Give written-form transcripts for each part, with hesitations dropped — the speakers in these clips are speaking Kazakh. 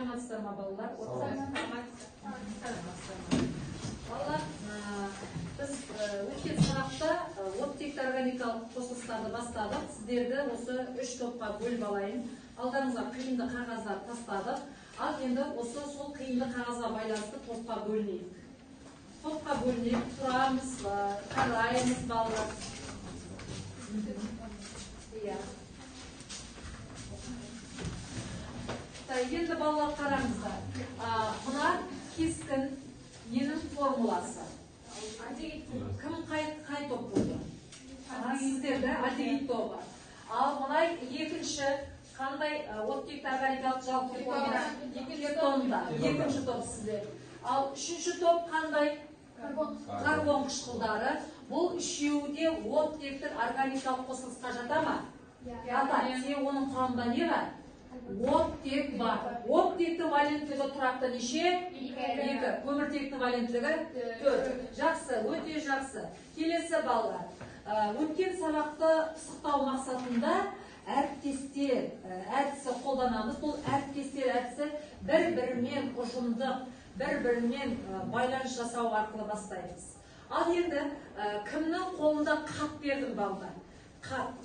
Саламатсыздар ма, балалар? Саламатсыздар ма? Балалар, біз өткен сабақта оттекті органикалық қосылыстарды бастадық. Сіздерді осы үш топқа бөліп алайын. Алдарыңызға қиынды қағаздар тастадық. Ал енді осы сол қиынды қағазға байланысты топқа бөлінейік. Топқа бөлініп тұрамыз, қараймыз, балалар. Иә. Енді балалар қараңыздар. Мына кескін ненің формуласы? Кім қай топ болды? Сіздерді альдегид тобы. Ал мына екінші қандай оттекті органикалық жалпы формула? Кетонда. Екінші топ сіздер. Ал үшінші топ қандай? Карбон қышқылдары. Бұл үшеуі де оттекті органикалық қосылысқа жата ма? Жатады. Себебі оның құрамында не бар? Оттек бар. Оттектің валенттілігі тұрақты неше? 2. Көміртектің валенттілігі 4. Жақсы, өте жақсы. Келесі балалар. Өткен сабақты пысықтау мақсатында әріптестер әдісі қолданамыз. Бұл әріптестер әдісі бір-бірімен ұжымдық, бір-бірімен байланыс жасау арқылы бастаймыз. Ал енді кімнің қолында қат бердім балалар? Қат.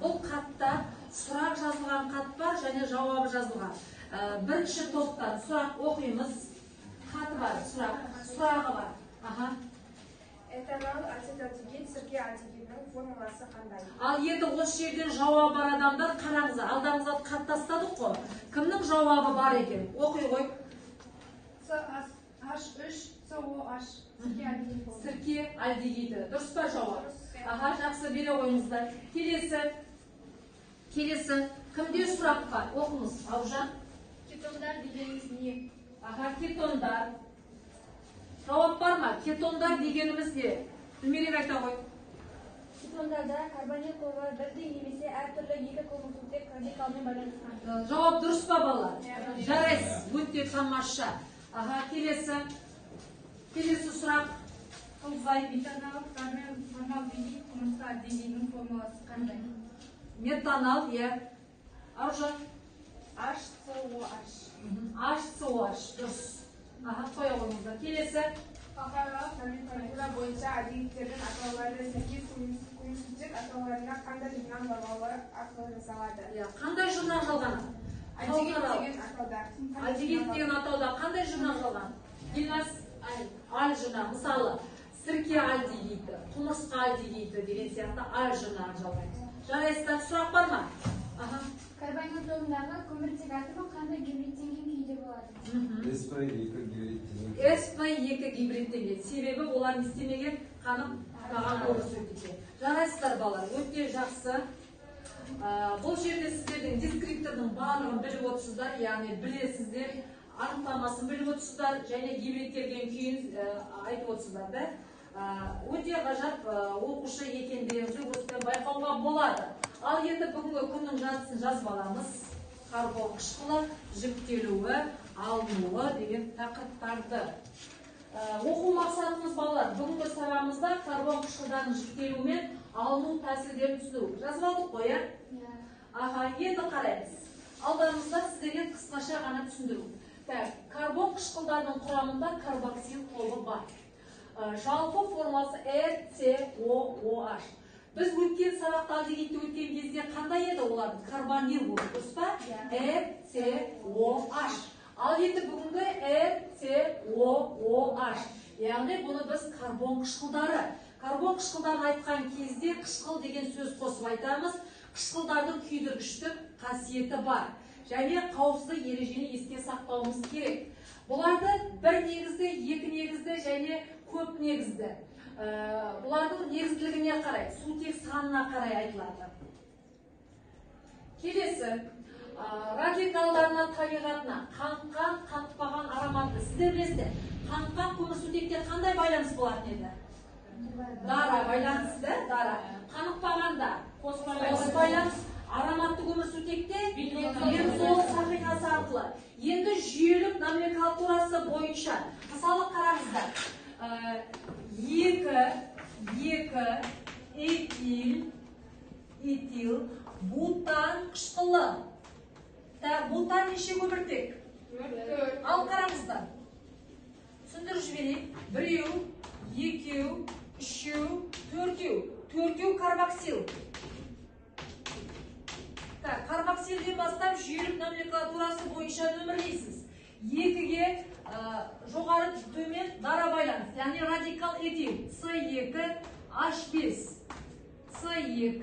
Бұл қатта сұрақ жазылған қат бар және жауабы жазылған. Бірінші топтан сұрақ оқимыз. Хаты бар, сұрақ, сұрағы бар. Аха. Этанол, ацетальдегид, сірке альдегидінің формуласы қандай? Ал енді осы жерден жауабы бар адамдар қараңыздар, алдарыңызға хат тастадық қой. Кімнің жауабы бар екен? Оқи ғой. CH3COH. Сірке альдегиді. Сірке альдегиді. Дұрыс па жауап? Аха, жақсы, бере қойыңыздар. Келесі. Келесі. Кімде сұрақ бар? Оқыңыз, Аужан. Кетондар дегеніміз не? Аха, кетондар. Жауап бар ма? Кетондар дегеніміз не? Дүмерек айта ғой. Кетондарда карбонил тобы бірдей немесе әртүрлі екі көмірсутек радикалмен байланысқан. Жауап дұрыс па, балалар? Жарайсыз, өте тамаша. Аха, келесі. Келесі сұрақ. Қылзай. Метанол, формальдегид, құмырсқа альдегидінің формуласы қандай? Метанол, иә. Аружан. HCOH. HCOH, дұрыс. Аха, қоя қойыңыздар. Келесі. Халықаралық номенклатура бойынша альдегидтердің атаулары сәйкес көмірсутек атауларына қандай жұрнақ жалғаулар арқылы жасалады? Иә, қандай жұрнақ жалғанады? Альдегид деген атауда. Альдегид деген атауда қандай жұрнақ жалғанады? Дилмас, аль жұрнақ. Мысалы, сірке альдегиді, құмырсқа альдегиді деген сияқты аль жұрнағын жалғаймыз. Жарайсыздар, сұрақ бар ма? Аха. Карбонил тобындағы көміртек атомы қандай гибридтенген күйде болады? SP2 гибридтенген. SP2 гибридтенген. Себебі олар не істемеген? Қанықпаған көмірсутекке. Жарайсыздар, балалар, өте жақсы. Бұл жерде сіздердің дескриптордың барлығын біліп отырсыздар, яғни білесіздер, анықтамасын біліп отырсыздар және гибридтелген күйін айтып отырсыздар да. Өте ғажап оқушы екендеріңізді осыдан байқауға болады. Ал енді бүгінгі күннің жартысын жазып аламыз. Карбон қышқылы, жіктелуі, алынуы деген тақырыптарды. Оқу мақсатымыз, балалар, бүгінгі сабағымызда карбон қышқылдарының жіктелуі мен алыну тәсілдерін түсіну. Жазып алдық қой, иә? Аха, енді қараймыз. Алдарыңызда сіздерге қысқаша ғана түсіндіру. Так, карбон қышқылдарының құрамында карбоксил тобы бар. Жалпы формасы RCOOH. Біз өткен сабақта альдегидті өткен кезде қандай еді олардың? Карбонил болды, дұрыс па? RCOH. Ал енді бүгінгі RCOOH. Яғни бұны біз карбон қышқылдары. Карбон қышқылдарын айтқан кезде қышқыл деген сөз қосып айтамыз. Қышқылдардың күйдіргіштік қасиеті бар. Және қауіпсіздік ережені еске сақтауымыз керек. Бұларды бір негізді, екі негізді және көп негізді. Бұлардың негізділігіне қарай, сутек санына қарай айтылады. Келесі, радикалдарына табиғатына, қаныққан, қанықпаған ароматты. Сіздер білесіздер, қаныққан көмірсутекте қандай байланыс болатын еді? Дара байланыс, да? Дара. Қанықпағанда қос байланыс, ароматты көмірсутекте бензол сақинасы арқылы. Енді жүйелік номенклатурасы бойынша, мысалы қараңыздар, 2, 2, этил, бутан қышқылы. Бутан неше көміртек? Ал қараңыздар. Түсіндіріп жіберейін. Біреу, екеу, үшеу, төртеу. Төртеу карбоксил. Так, карбоксилден бастап жүйелік номенклатурасы бойынша нөмірлейсіз. Екіге жоғары төмен дара байланыс, яғни радикал этил С2 H5. С2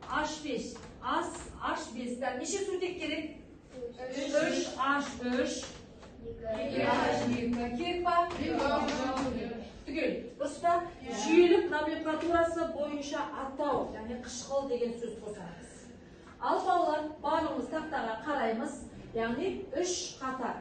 H5. H5. Так, неше сутек керек? 3 H3 2 H2. Керек па? Түгел. Дұрыс па? Жүйелік номенклатурасы бойынша атау, яғни қышқыл деген сөз қосамыз. Ал балалар, барлығымыз тақтаға қараймыз, яғни 3 қатар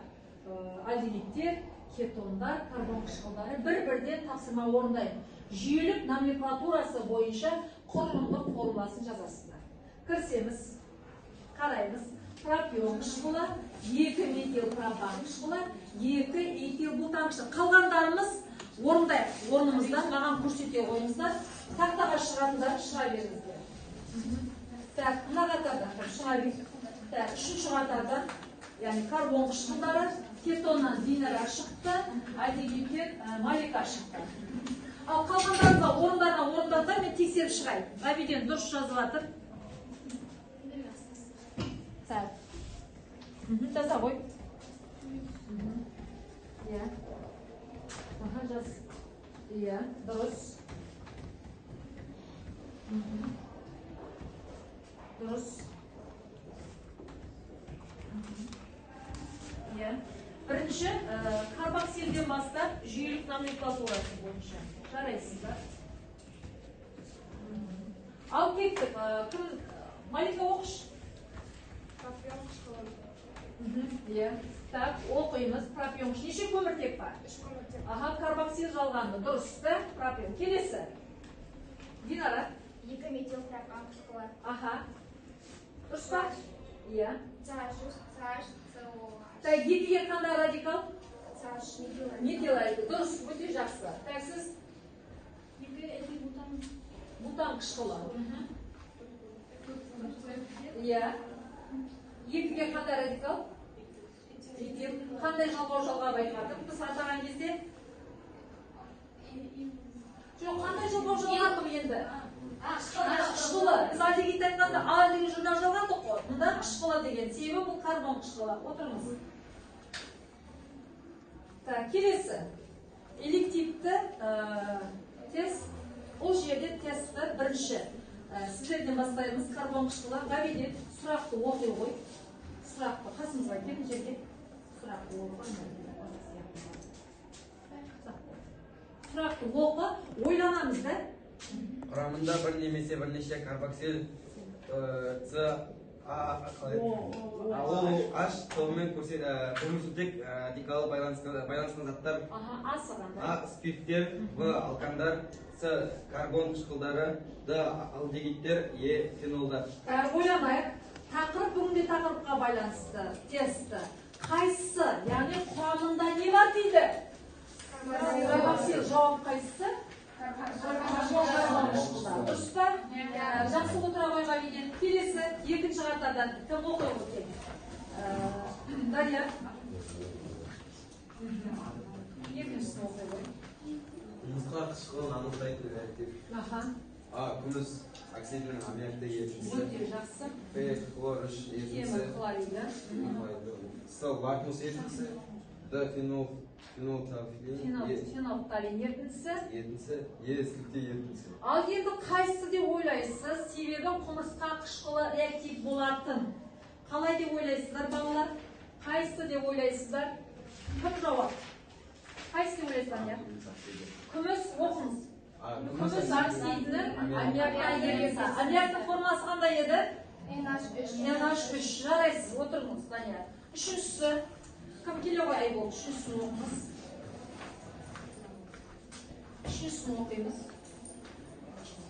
альдегидтер, кетондар, карбон қышқылдары бір-бірден тапсырма орындайды. Жүйелік номенклатурасы бойынша құрылымдық формуласын жазасыздар. Кірсеміз, қараймыз. Пропион қышқылы, 2 метилпропан қышқылы, 2 этилбутан қышқылы. Қалғандарымыз орындайық. Орнымыздан маған көрсете қойыңыздар. Тақтаға шығатындар шыға беріңіздер. Так, мына қатардан шыға беріңіздер. Так, үшінші қатардан, яғни карбон қышқылдары, кетоннан Динара шықты, альдегидтен Малика шықты. Ал қалғандарыңызға орындарына орындаңдар, мен тексеріп шығайын. Ғабиден дұрыс жазып жатыр. Так. Жаза ғой. Иә. Аха, жаз. Иә, дұрыс. Дұрыс. Иә. Бірінші, карбоксилден бастап жүйелік номенклатурасы бойынша. Жарайсыздар. Ал кеттік. Кім? Малика оқыш. Пропион қышқылы. Иә. Так, оқимыз. Пропион. Неше көміртек бар? 3 көміртек. Аха, карбоксил жалғанды. Дұрыс та? Пропион. Келесі. Динара. 2 метилпропан қышқылы. Аха. Дұрыс па? Иә. CH3, CH, COOH. Так, екіге қандай радикал? CH метил. Метил радикал. Дұрыс, өте жақсы. Так, сіз 2 этилбутан. Бутан қышқылы. Иә. Екіге қандай радикал? Этил. Қандай жалғау жалғап айтып біз атаған кезде? Жоқ, қандай жалғау жалғадық енді? Қышқылы. Біз альдегид айтқанда А деген жұрнақ жалғадық қой. Мұнда қышқылы деген. Себебі бұл карбон қышқылы. Отырыңыз. Так, келесі. Элективті тест. Ол жерде тестті бірінші. Сіздерден бастаймыз. Карбон қышқылы. Ғабиден сұрақты оқи ғой. Сұрақты қасымызға келін жерге. Сұрақты оқы. Сұрақты оқы. Ойланамыз да? Құрамында бір немесе бірнеше карбоксил С А О H тобымен көмірсутек радикалы байланысқан заттар. А спирттер, В алкандар, С карбон қышқылдары, Д альдегидтер, Е фенолдар. Ойланайық. Тақырып бүгінде тақырыпқа байланысты тесті. Қайсысы, яғни құрамында не бар дейді? Карбоксил. Жауап қайсысы? Дұрыс па? Жақсы, отыра ғой Ғабиден. Келесі екінші қатардан кім оқиды екен? Дария. Екіншісін оқи ғой. Құмырсқа қышқылын анықтайтын реактив. Аха. А күміс оксидінің аммиакты ерітіндісі. Өте жақсы. Б хлор 3 ерітіндісі. Темір хлориді. С лакмус ерітіндісі. Д фенолфталин ерітіндісі. Ерітіндісі. Е сілті ерітіндісі. Ал енді қайсысы деп ойлайсыз? Себебі құмырсқа қышқылы реактив болатын. Қалай деп ойлайсыздар, балалар? Қайсысы деп ойлайсыздар? Кім жауап? Қайсысы деп ойлайсыздар? Иә? Күміс оқыңыз. Күміс оксидінің аммиакты ерітіндісі. Аммиактың формуласы қандай еді? NH3. NH3. Жарайсыз, отырыңыз, Данияр. Үшіншісі. Кім келе ғой, Айбол? Үшіншісін оқыңыз. Үшіншісін оқимыз.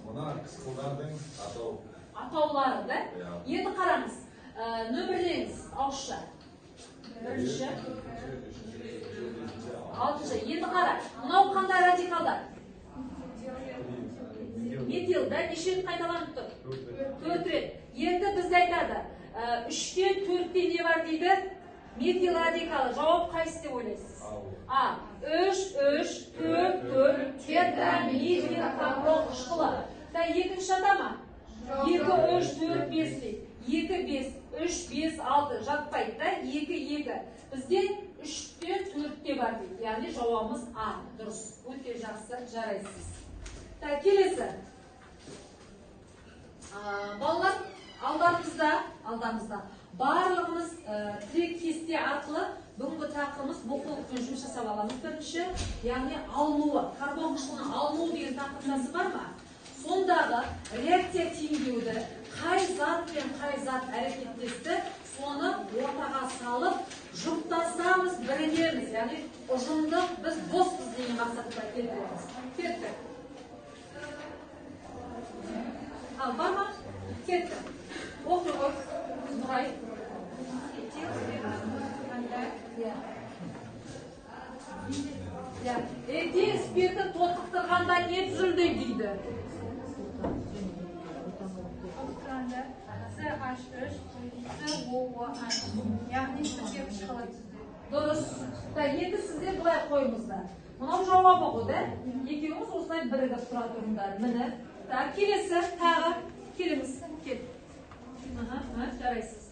Мына қышқылдардың атауы. Атаулары, да? Енді қараңыз. Нөмірлеңіз ауызша. Бірінші, алтыншы. Енді қара, мынау қандай радикалдар? Метил, да? Неше рет қайталанып тұр? 4 рет. Енді бізде айтады, 3-тен 4-те не бар дейді? Метил радикалы. Жауап қайсысы деп ойлайсыз? А. 3, 3, 4, 4, тетраметилкапрон қышқылы. Та екінші жата ма? 2, 3, 4, 5 дейді. 2, 5, 3, 5, 6 жатпайды да? 2, 2. Бізде 3-те 4-те бар дейді. Яғни жауабымыз А. Дұрыс. Өте жақсы, жарайсыз. Та келесі. Балалар, алдарымызда барлығымыз тірек кесте арқылы бүгінгі тақырыбымыз оқулықпен жұмыс жасап аламыз бірінші, яғни алынуы, карбон қышқылының алынуы деген тақырыпшасы бар ма? Сондағы реакция теңдеуді қай зат пен қай зат әрекеттесті, соны ортаға салып жұптасамыз, бірігеміз, яғни ұжымдық біз доспыз деген мақсатта келтіреміз. Кеттік. Ал бар ма? Кеттік. Оқы ғой. Нұрай. Этил спирті тотықтырғанда не түзілді дейді? Тотықтырғанда CH3 COOH, яғни сірке қышқылы түзіледі. Дұрыс. Енді сіздер былай қойыңыздар. Мынау жауабы ғой, да? Екеуіңіз осылай бірігіп тұра тұрыңдар. Міне. Келесі тағы келіңіз. Кел. Жарайсыз.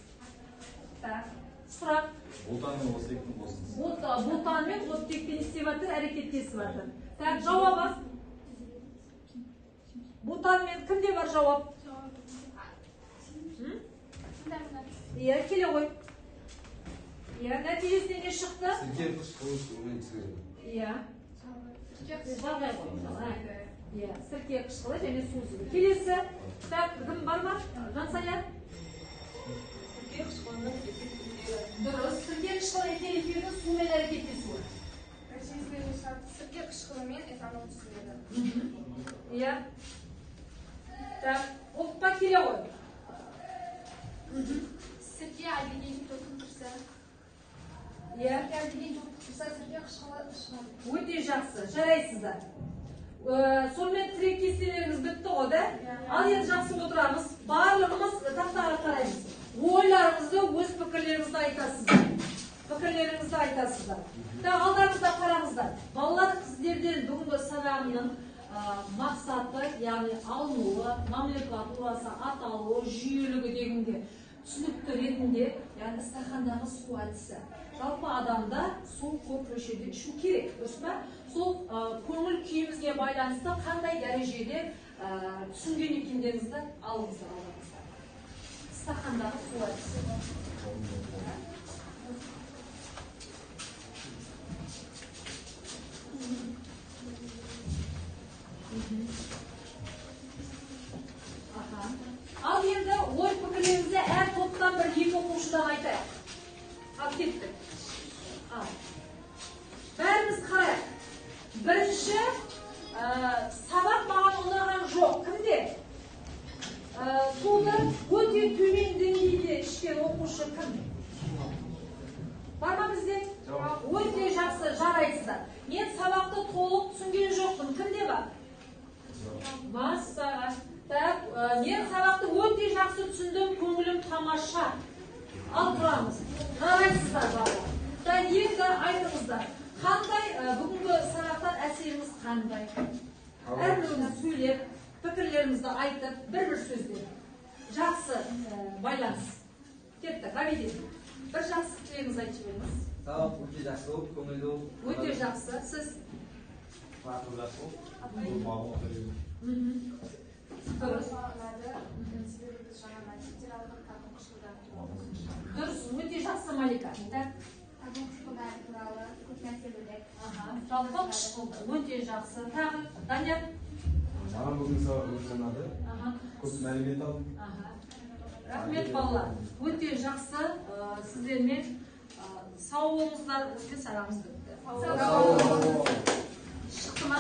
Сұрақ. Бутан мен оттектің қосындысы. Бутан мен оттекпен істеп жатыр, әрекеттесіп жатыр. Так, жауабы. Бутан мен кімде бар жауап? Иә, келе ғой. Иә, нәтижесінде не шықты? Сірке қышқылы сумен түзіледі. Иә. Жалғай ғой. Иә, сірке қышқылы және су түзіледі. Келесі. Так, кім бар ма? Жансая? Сірке қышқылының этил эфирі. Дұрыс. Сірке қышқылы этил эфирінің сумен әрекеттесуі. Нәтижесінде не шығады? Сірке қышқылы мен этанол түзіледі. Иә. Так, оқытпа келе ғой. Сірке альдегид тотықтырса. Иә. Сірке альдегид тотықтырса, сірке қышқылы шығады. Өте жақсы, жарайсыздар. Сонымен тірек кестелеріңіз бітті ғой, да? Ал енді жақсы отырамыз. Барлығымыз тақтаға қараймыз. Ойларыңызды, өз пікірлеріңізді айтасыздар. Пікірлеріңізді айтасыздар. Алдарыңызда қараңыздар. Балалар, сіздерден бүгінгі сабағымның мақсаты, яғни алынуы, номенклатурасы, аталуы, жүйелігі дегенде түсінікті ретінде, яғни стақандағы су әдісі. Жалпы адамда су көп мөлшерде ішу керек, дұрыс па? Сол көңіл күйімізге байланысты қандай дәрежеде түсінген екендеріңізді алыңыздар, алыңыздар. Стақандағы су әдісі. Ал енді ой пікірлеріңізді әр топтан бір екі оқушыдан айтайық. Ал кеттік. Бәріміз қарайық. Бірінші, сабақ маған ұнаған жоқ. Кімде? Суды өте төмен деңгейде ішкен оқушы кім? Бар ма бізде? Өте жақсы, жарайсыздар. Мен сабақты толық түсінген жоқпын. Кімде бар? Массаға. Так, мен сабақты өте жақсы түсіндім, көңілім тамаша. Ал тұрамыз. Жарайсыздар, балалар. Енді айтыңыздар, қандай бүгінгі сабақтан әсеріңіз қандай? Әрбіріңіз сөйлеп, пікірлеріңізді айтып, бір-бір сөзден. Жақсы байланыс. Кеттік, Ғабиден. Бір жақсы тілегіңізді айтып жіберіңіз. Сабақ өте жақсы болып, көңілді болып. Өте жақсы. Сіз? Сабақ жақсы болып, мағлұмат берді. Дұрыс. Себебі біз жаңа мәліметтер алдық, карбон қышқылдары туралы. Дұрыс, өте жақсы, Малика. Карбон қышқылдары туралы көп нәрсе білдік. Жалпы қышқыл өте жақсы. Тағы, Данияр? Маған бүгін сабақ өте ұнады. Көп мәлімет алдым. Рахмет, балалар. Өте жақсы. Сіздермен сау болыңыздар. Осымен сабағымыз бітті. Сау болыңыз. Шықты ма?